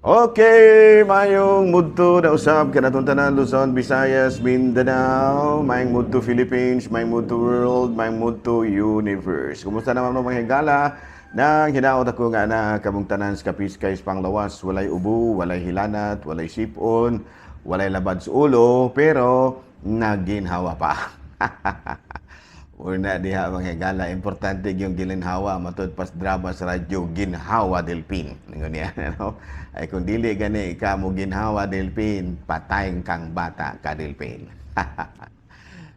Okay, mayong mudto na usab kanatong tanan, Luzon, Visayas, Mindanao, mayong mudto Philippines, mayong mudto world, mayong mudto universe. Kumusta naman mo, mga higala? Nang hinaot ako nga na kamong tanan sa kapiskay sa panglawas, walay ubo, walay hilanat, walay sipon, walay labad sa ulo, pero naginhawa pa. Una diha, mga higala, importante yung gilinhawa matud pas drama sa radyo, Ginhawa Delpin. Ingon niya, ano? Ay kung dili gani ka mo ginhawa Delpin, patay kang bata ka, Delpin.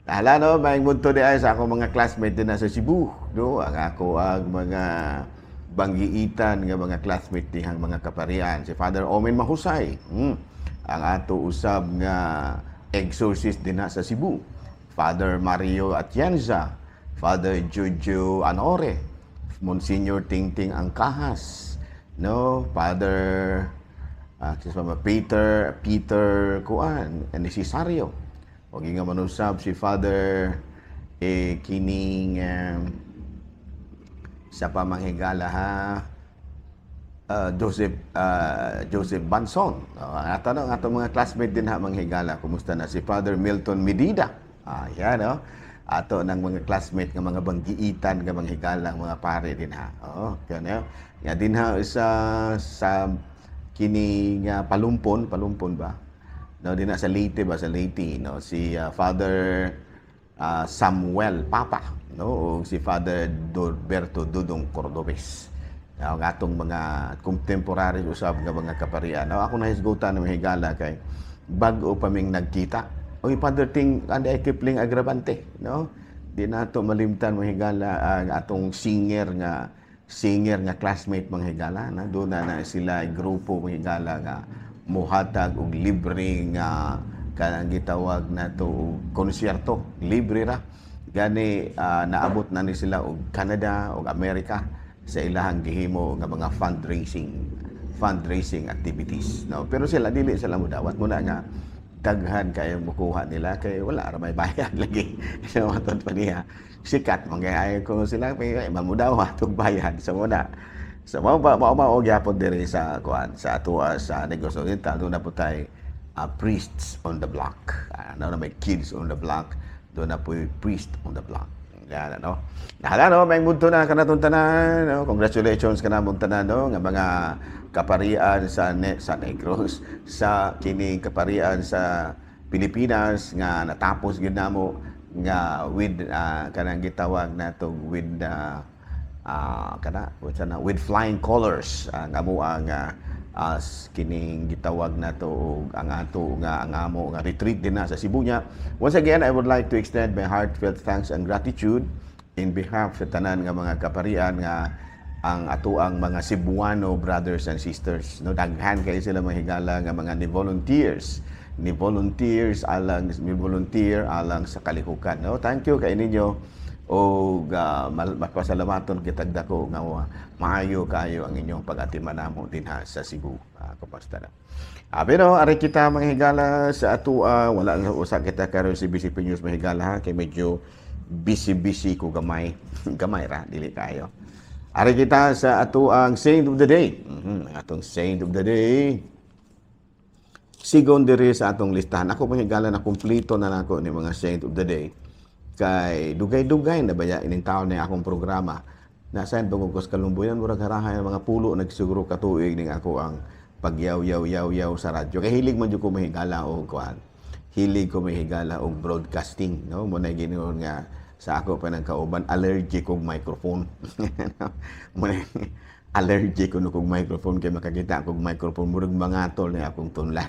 Hala no, maayong mudto di ay sa akong mga classmate din na sa Cebu, no? Ang ako ang mga banggiitan nga mga classmate dihang mga kaparian, si Father Omen Mahusay. Ang ato usab nga exorcist din na sa Cebu. Father Mario Atienza, Father Jojo Anore, Monsignor Tingting Angkahas, no, Father Peter Peter Kuan, Necesario. O nga manusab si Father eh, kining sa pamanghigala ha, Joseph Joseph Banson. Ato no, ang atong mga classmate din ha, manghigala. Kumusta na si Father Milton Medida? Ah, yan no. Ato ng mga classmate nga mga banggiitan nga mga higala, mga pare din ha. Oo, ganyan. Nga din ha sa kini nga Palumpon, Palumpon ba? No, din na sa Leyte ba, sa Leyte, no, si Father Samuel Papa, no, o si Father Dorberto Dudong Cordobes. Ang atong mga contemporary usab nga mga kaparian. No, ako nahisgutan ng higala kay bag-o pa ming nagkita. Oy, Father Ting and Kipling Agravante, no? Di nato malimtan, mga higala, ang atong singer nga classmate, mga higala, na doon na, na sila grupo, mga higala, nga muhatag og libre nga kanang gitawag nato og konsyerto, libre ra gani. Naabot na ni sila og Canada og Amerika sa ilahang gihimo nga mga fundraising activities, no? Pero sila dili sila modawat muna nga daghan kayo mukuha nila kay wala ra may bayad lagi. So matod pa niya sikat man kay ay ko sila may mamudawat og bayad sa muna. So mao ba mao mao gyapon diri sa kuan sa atoa sa Negros Oriental, doon na po tay priests on the block. Ano na may kids on the block, doon na po priest on the block. Yan, ano. Nahala, no, may mudto na kanatong tanan, no? Congratulations kanamong tanan, no, nga mga kaparian sa Negros, sa kining kaparian sa Pilipinas nga natapos gyud namo nga with kanang gitawag natong with kana with sana with flying colors ang amo ang as kining gitawag nato og ang ato nga ang amo nga retreat din na sa Cebu niya. Once again, I would like to extend my heartfelt thanks and gratitude in behalf sa tanan nga mga kaparian nga ang atoang mga Cebuano brothers and sisters, no? Daghan kay sila, mga higala, nga mga ni volunteer alang sa kalihukan, no? Thank you kay ninyo o mapasalamaton kitag dako nga maayo kayo ang inyong pag-atiman namo dinha sa Cebu. Kumusta na? Pero ari kita, mga higala, sa atua. Wala na usa kita karon si BCP News, mga higala ha, kay medyo busy-busy ko gamay. Gamay ra, dili kayo. Ari kita sa atuang Saint of the Day. Atong Saint of the Day. Sigon diri sa atong listahan. Ako, mga higala, na kumpleto na nako ni mga Saint of the Day. Kay dugay-dugay na baya ining taon na akong programa. Nasa tungkol ko sa kalumbuyan, murag harahay mga pulo nagsiguro katuig ning ako ang pagyaw yaw yaw yaw sa radyo. Kay hilig man jud ko, mahigala, og kuan. Hilig ko, mahigala, og broadcasting, no? Mo na ginuon nga sa ako pa ng kauban, allergic og microphone. Mo na allergic ko kog microphone kay makakita kog microphone murag mangatol ni akong tunlan.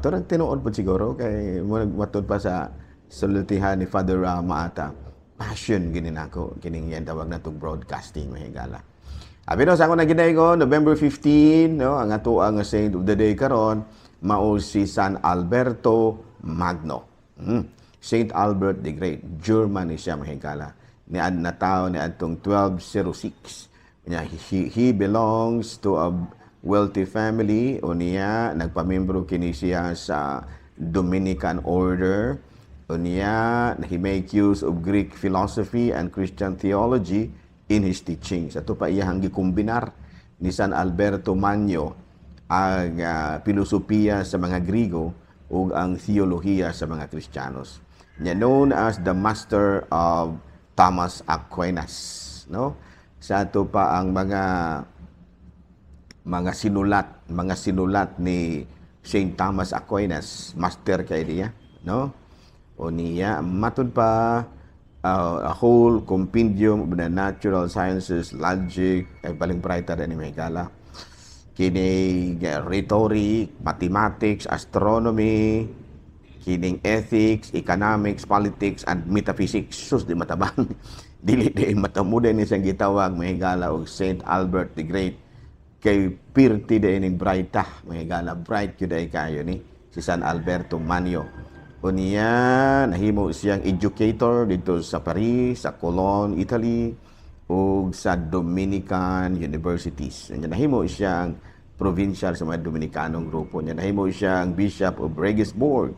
Turang tinuod po siguro kay murag matud pa sa sultihan ni Father Maata. Passion gini nako kining yan tawag natong broadcasting, mahigala. Abi no, sa ako na ginaygon, November 15, no, ang ato ang Saint of the Day karon mao si San Alberto Magno. Saint Albert the Great, German ni siya, mahigala. Ni ad natawo ni adtong 1206. Nya he belongs to a wealthy family unya nagpamembro kini siya sa Dominican Order. Unya he make use of Greek philosophy and Christian theology in his teachings. Ato pa iyang gikombinar ni San Alberto Magno. Ang filosofiya sa mga Grigo ug ang theolohiya sa mga Kristiyanos. Nya known as the master of Thomas Aquinas, no? Sa ato pa ang mga sinulat ni Saint Thomas Aquinas, master kay niya, no? O niya matud pa a whole compendium of the natural sciences, logic, ay baling brighter ni Megala. Kini rhetoric, mathematics, astronomy, kining ethics, economics, politics, and metaphysics. Sus, di matabang. Dili di matamuday ni siyang gitawag, mahigala, og Saint Albert the Great. Kay pirti di ining brighta, mahigala, bright gyud ay kayo ni si San Alberto Magno. Unya, nahimo siyang educator dito sa Paris, sa Cologne, Italy, ug sa Dominican Universities. Unya, nahimo siyang provincial sa mga Dominikanong grupo niya. Nahimo siyang Bishop of Regensburg.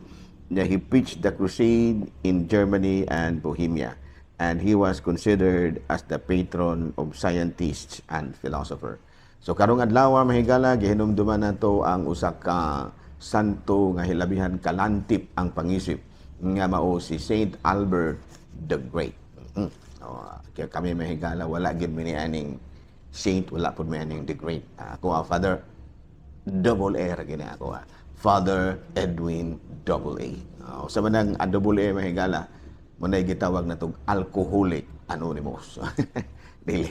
Niya, he preached the crusade in Germany and Bohemia. And he was considered as the patron of scientists and philosopher. So karong adlaw, mahigala, gihinumduman nato ang usa ka santo nga hilabihan kalantip ang pangisip nga mao si Saint Albert the Great. Oh, kaya kami, mahigala, wala gid mi ni aning saint, wala pud mi aning the Great. Ako, Father Double A ra gini ako ah. Father Edwin Double A. Sa manang ang Double A, mahigala, mo na gitawag na tog Alcoholic Anonymous. Dili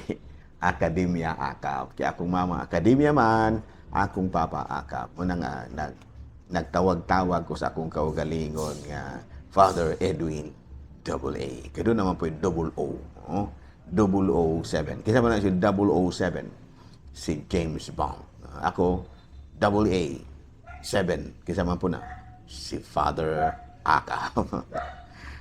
Akademya Akap. Kaya akong mama Akademya man, akong papa Akap. Mo na nga nagtawag-tawag ko sa akong kaugalingon nga Father Edwin Double A. Kaya doon naman po yung double O. Oh? 007. Kaya man na si 007, si James Bond. Ako, Double A, 7. Kisa man po na, si Father Aka.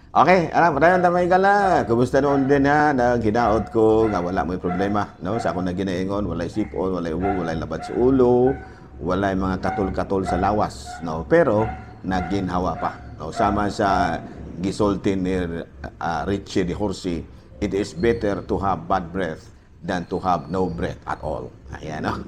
Okay, alam, padayon ta, mahigala. Kumusta noon din ha, naghidaot ko nga wala mo'y problema, no? Sa ako na ginaingon, walay sipon, walay ubo, walay labad sa ulo, walay mga katol-katol sa lawas, no? Pero nagginhawa pa, no? Sama sa gisulti ni Richie de Horsey, "It is better to have bad breath than to have no breath at all." Ayan, no?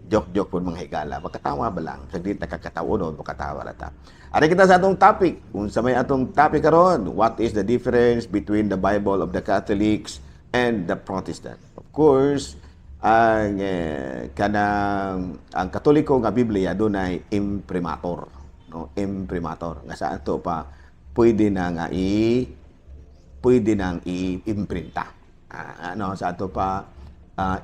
Joke-joke po, mga higala. Makatawa ba lang? Saglit nakakatawa noon, makatawa na ta. Ari kita sa atong topic. Kung sa may atong topic karon, what is the difference between the Bible of the Catholics and the Protestant? Of course, ang kanang ang Katoliko nga Biblia dunay imprimatur, no? Imprimatur nga sa ato pa pwede nang i-imprinta. Ano sa ato pa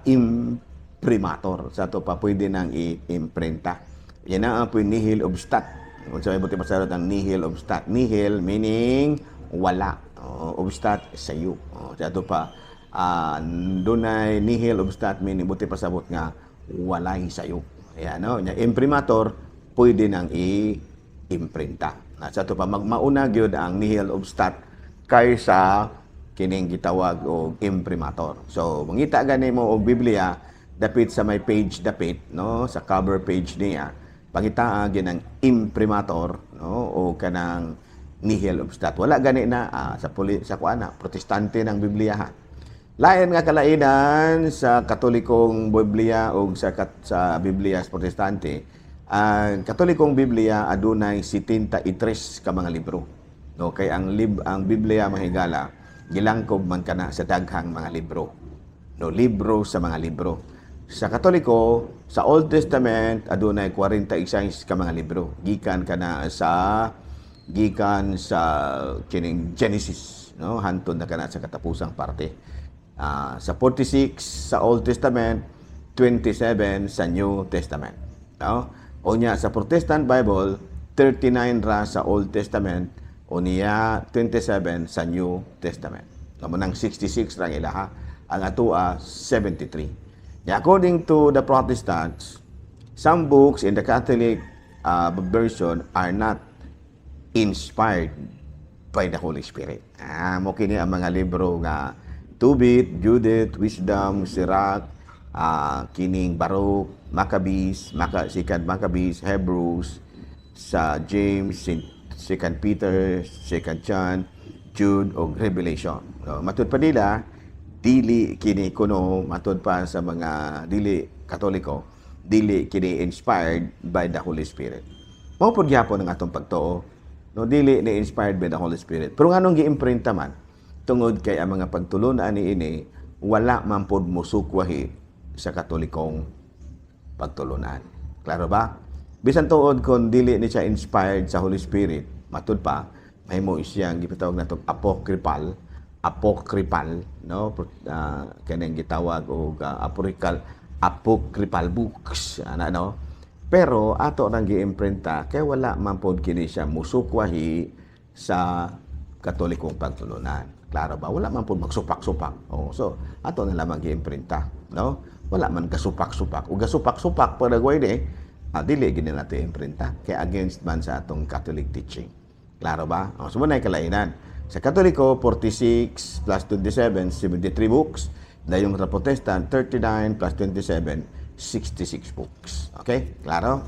imprimatur. Sa ato pa pwede nang i-imprinta. Yan na ang po nihil obstat. Kung sa may buti pasarot ang nihil obstat. Nihil meaning wala. O, obstat sayo. O, sa ato pa dunay nihil obstat meaning buti pasabot nga walay sayo. Ayan, no? Nya, imprimatur pwede nang i-imprinta. Na sa ato pa magmauna gyud ang nihil obstat kaysa kining gitawag og imprimatur. So mangita gani mo og Biblia dapit sa may page dapit, no, sa cover page niya, pangitaa gyud ang imprimatur, no, o kanang nihil obstat. Wala gani na sa kuan na Protestante ng Biblia ha. Lain nga kalainan sa Katolikong Biblia o sa Biblia sa Protestante, ang Katolikong Biblia adunay 73 ka mga libro. No, kay ang Biblia, mahigala, gilangkob man kana sa daghang mga libro. No, libro sa mga libro. Sa Katoliko, sa Old Testament adunay 46 ka mga libro. Gikan sa kining Genesis, no, hantod na kana sa katapusang parte. Sa 46 sa Old Testament, 27 sa New Testament. No? Unya sa Protestant Bible, 39 ra sa Old Testament, unya 27 sa New Testament. Kamo nang 66 rang ilaha, ang atoa 73. Yeah, according to the Protestants, some books in the Catholic version are not inspired by the Holy Spirit. Mo kini ang mga libro nga Tobit, Judith, Wisdom, Sirach, kining Baruch, Maccabees, Second Maccabees, Hebrews, sa James, Second Peter, Second John, Jude, o Revelation. No, matud pa nila, dili kini kuno, matud pa sa mga dili Katoliko, Dili kini inspired by the Holy Spirit. Mao pud gyapon ang atong pagtuo. No, dili ni inspired by the Holy Spirit. Pero nganong giimprinta man? Tungod kay ang mga pagtulunan niini wala man pod musukwahi sa Katolikong pagtulunan. Klaro ba? Bisan tuod kon dili ni siya inspired sa Holy Spirit, matud pa, mahimo siyang gipatawag natong apocryphal, apocryphal, no? Kanang gitawag og apocryphal, apocryphal books, ana, no? Pero ato nang giimprinta kay wala man pod kini siya musukwahi sa Katolikong pagtulunan. Klaro ba? Wala man pod magsupak-supak. Oh, so ato na lamang giimprinta, no? Wala man kasupak-supak. Ug kasupak-supak para de, dili gini nato imprinta kay against man sa atong Catholic teaching. Klaro ba? Oh, so mao kalainan. Sa Katoliko, 46 plus 27, 73 books. Dayong sa Protestant, 39 plus 27, 66 books. Okay? Klaro?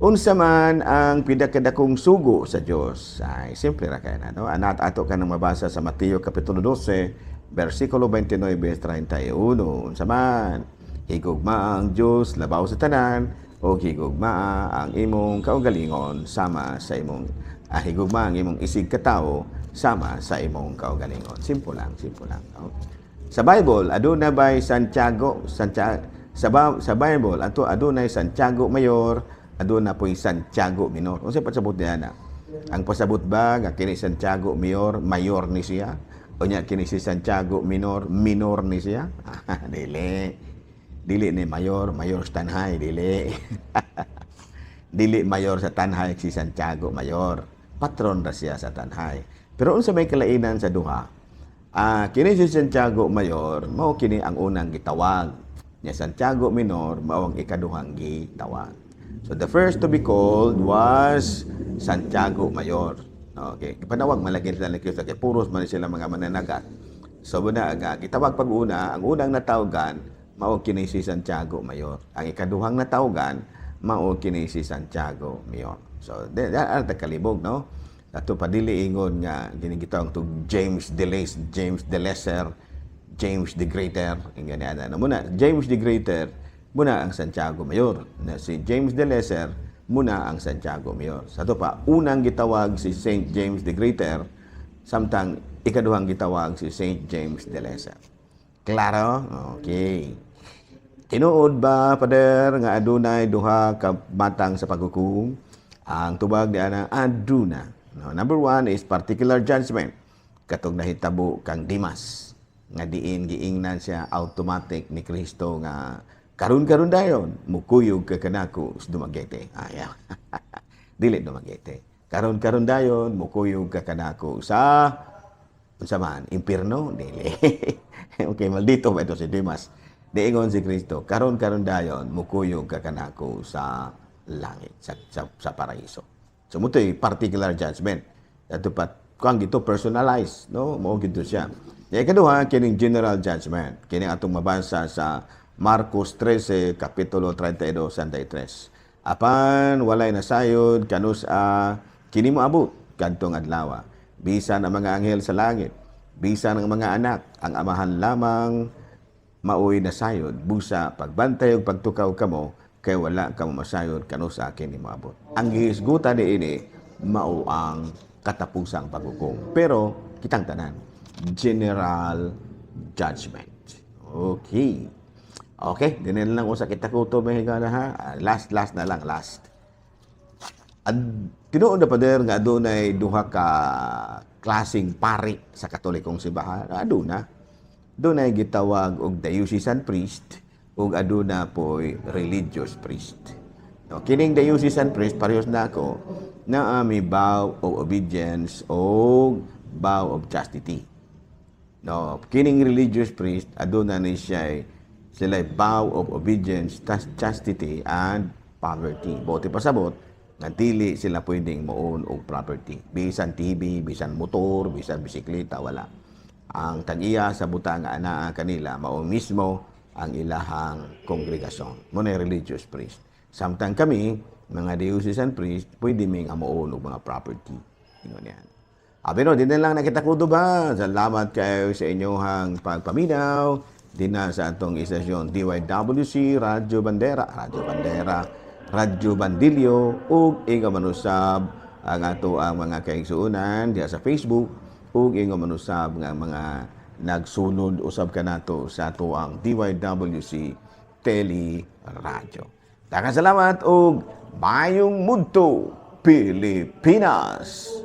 Unsa man ang pinakadakong sugo sa Dios? Ay, simple ra kay na, no? Anat ato ka nang mabasa sa Mateo kapitulo 12, versikulo 29 31. Unsa man? Higugma ang Dios labaw sa tanan o higugma ang imong kaugalingon sama sa imong higugma ang imong isig katawo sama sa imong kaugalingon. Simple lang, simple lang. No? Sa Bible, aduna bay Santiago, Santiago sa Bible ato adunay Santiago Mayor, aduna po'y Santiago Minor. Unsa pasabot niya na? Ang pasabot ba nga kini Santiago Mayor, mayor ni siya? O nya kini si Santiago Minor, minor ni siya? Dili. Dili ni mayor, mayor sa Tanjay, dili. Dili mayor sa Tanjay si Santiago Mayor. Patron ra siya sa Tanjay. Pero unsa may kalainan sa duha? Kini si Santiago Mayor, mao kini ang unang gitawag. Nya Santiago Minor, mao ang ikaduhang gitawag. So the first to be called was Santiago Mayor. Okay, panawag malagi sila ni Kristo kay puros man sila mga mananagat. So muna nga gitawag pag una, ang unang natawagan mao kini si Santiago Mayor. Ang ikaduhang natawagan mao kini si Santiago Mayor. So ang kalibog, no? Ato padili ingon nga kini gitawag tug James the Less, James the Lesser, James the Greater, ingon ana. Muna James the Greater, muna ang Santiago Mayor. Na si James the Lesser, muna ang Santiago Mayor. Sa ato pa, unang gitawag si Saint James the Greater, samtang ikaduhang gitawag si Saint James the Lesser. Klaro? Okay. Tinuod ba, Pader, nga adunay duha ka matang sa paghukom? Ang tubag di ana, aduna. No, number one is particular judgment. Katong nahitabo kang Dimas, nga diin giingnan siya automatic ni Kristo nga karon-karon dayon mukuyog ka kanako sa Dumaguete. Ayaw. Dili Dumaguete. Karon-karon dayon mukuyog ka kanako sa unsa man, impierno, dili. Okay, maldito ba ito si Dimas? Diingon si Kristo, karon-karon dayon mukuyog ka kanako sa langit, sa paraiso. So mao to'y particular judgment. Ato pa kuang gito personalize, no? Mao gito siya. Ya ikaduha kining general judgment. Kini atong mabasa sa Marcos 13 kapitulo 32 33. Apan walay nasayod kanus-a kini moabot kadtong adlaw. Bisan ang mga anghel sa langit, bisan ang mga anak, ang Amahan lamang maoy nasayod. Busa pagbantay ug pagtukaw kamo kay wala kamo masayod kanus-a kini moabot. Ang gihisgutan niini mao ang katapusang paghukom. Pero kitang tanan, general judgment. Okay. Okay, dinil lang usa kita kutob, mga higala, ha. Last last na lang, last. At tinuod na, Pader, nga adunay duha ka klaseng pari sa Katolikong simbahan? Aduna. Dunay gitawag og diocesan priest ug aduna poy religious priest. No, kining diocesan priest, parehas na ako, naa mi vow of obedience o vow of chastity. No, kining religious priest, aduna ni siya sila vow of obedience, chastity and poverty. Buot pasabot nga dili sila pwedeng mo-own og property. Bisan TV, bisan motor, bisan bisikleta, wala. Ang tag-iya sa butang nga anaa kanila mao mismo ang ilahang kongregasyon. Mao na religious priest. Samtang kami, mga diocesan priest, pwede mi nga mo-own og mga property. Ingon yan. Abi no, di na lang nakita ko ba? Salamat kayo sa inyong pagpaminaw. Dinha sa atong istasyon DYWC Radyo Bandera, Radyo Bandera, Radyo Bandilyo ug ingon man usab ang ato ang mga kaigsuonan diha sa Facebook ug ingon man usab nga mga nagsunod usab kanato sa ato ang DYWC Tele Radyo. Daghang salamat ug maayong mudto, Pilipinas!